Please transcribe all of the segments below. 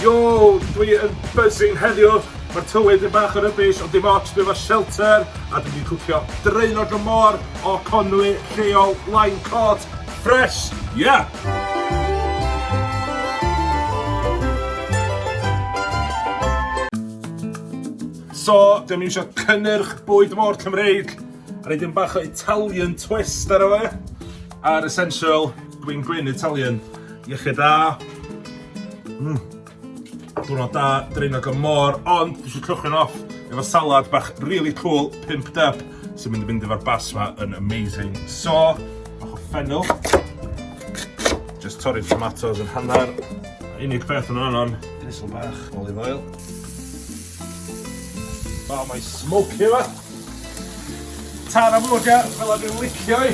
Yo, dwi yn buzzing heddiw. Mae'r tywydd yn bach o rubbish, ond dim ots, dwi efo shelter a dwi wedi cwcio draenog y môr o Conwy, lleol, line caught, fresh, yeah! So, dwi'n eisiau cynnyrch bwyd môr Cymreig a rhaid un bach o Italian twist ar fe. A'r essential gwin gwyn Italian. Iechyd da. Diwrnod da, draenog y môr, ond dwi eisiau cychwyn off efo salad bach really cool, pimped up, sy'n mynd i fynd efo'r bas ma yn amazing. So, bach o fennel. Just torri'r tomatoes yn hanner. Unig peth yn hwnna'n drizzle bach, olive oil. O, mae'n smoky yma. Tân am lwg, ia, fel a dwi'n licio i.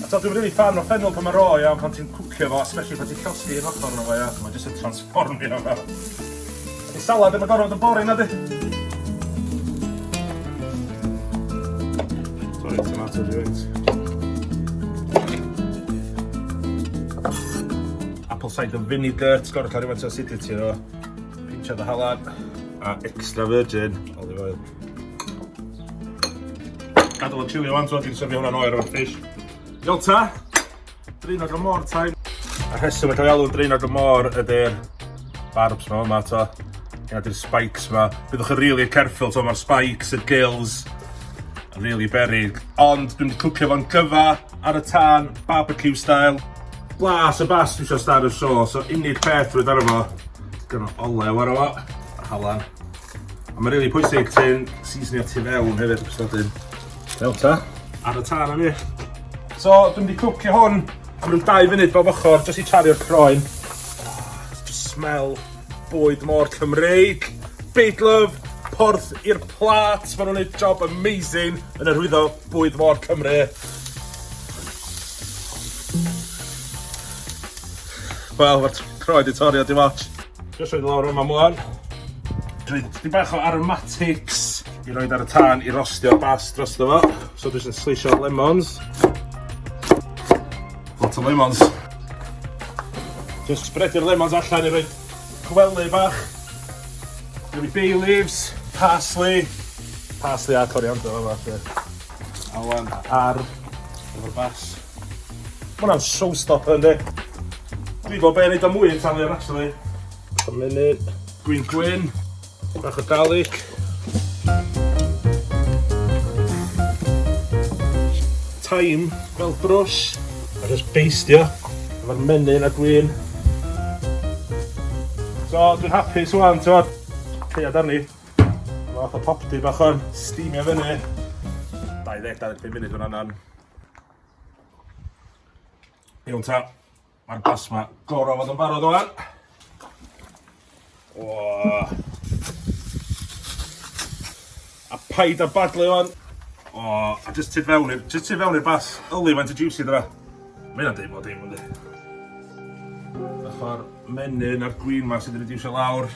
A to, dwi'n really fan o fennel pan mae'n raw, iawn, pan ti'n cwcio fo, especially pan ti'n llosgi un ochr yno fo, ia. Mae'n just yn transformio fo. Di salad ddim yn gorfod yn boring, na di? Sorry, tomato joint. Apple cider vinegar, ti'n gorfod cael rhywfaint o acidity o. Pinsiad o halan a extra virgin olive oil. Gadael o chilio wan, so dwi'n sefio hwnna'n oer o'r fish. Iawn ta, draenog y môr time. A rheswm y cael ei alw'n draenog y môr ydy'r barbs ma yma, to. Hynna di'r spikes ma. Byddwch yn really careful, to, mae'r spikes, y gills, yn really beryg. Ond dwi'n wedi cwcio fo'n gyfa ar y tân, barbecue style. Blas y bas dwi eisiau star y show, so unig peth rwy'n arno fo, gyda olew ar fo, a halan. A mae'n rili pwysig ti'n seasonio tu fewn hefyd y pysgodyn. Fel ta, ar y tân am i. So, dwi'n mynd i cwcio hwn am ryw 2 funud bob ochr, jyst i chario'r croen. Oh, just smell bwyd môr Cymreig. Big love, porth i'r plat. Maen nhw'n gwneud job amazing yn hyrwyddo bwyd môr Cymru. Wel, mae'r croen di torri o dim ots. Just rhoid lawr yma mwan. Dwi'n dipyn bach o aromatics i roed ar y tân i rostio bas drosto fo. So dwi'n jyst yn sleisio lemons. Lot o lemons. Just spreadio'r lemons allan i roed gwely bach. Dwi'n bay leaves, parsley, parsley a coriander yma. A wan ar efo'r bas. Ma' hwnna'n showstopper yndi? Dwi'n gwybod be' neud o mwy Italian actually. A munud. Gwin gwyn, bach o garlic. Thyme fel brwsh. A just beistio efo'r menyn a gwin. So dwi'n hapus wan, t'mod? Caead arni. Fath o popty bach o'n steamio fyny. 20-25 munud yn annan. Iawn ta, mae'r bas ma gorau fod yn barod o'n. O. A paid â baglu o'n. O, a just tu fewn i'r, just tu fewn i'r bas. Yli, faint o juicy dyna. Mae hynna'n deud bod dim, yndi. Bach o'r menyn a'r gwin ma sydd wedi iwsio lawr.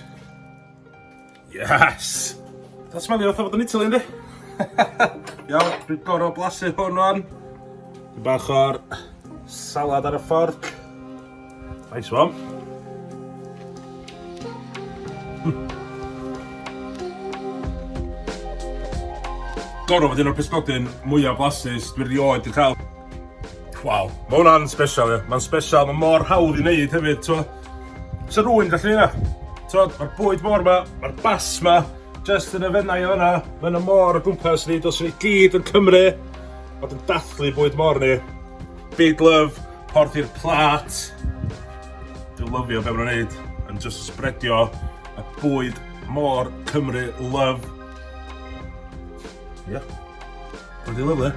Yes! That's smelio fatha fod yn Italy, yndi? Iawn, dwi'n gorfod blasu hwn wan. Dwi'n bach o'r salad ar y fforc. Nice one. Gorfod fod un o'r pysgodyn mwyaf blasus dwi erioed 'di cael. Waw, mae hwnna'n special, ie. Mae'n special, mae mor hawdd i wneud hefyd, t'mo'. Sa rhywun gallu neud hynna. T'mod, mae'r bwyd môr 'ma, mae'r bas 'ma, just yn y fenai o fan'na, mae 'na môr o gwmpas ni, dylswn ni gyd yn Cymru fod yn dathlu bwyd môr ni. Big love, porth i'r plat. Dwi'n lyfio be maen nhw'n neud, yn just spreadio y bwyd môr Cymru love. Ie. Yeah. Bloody lovely.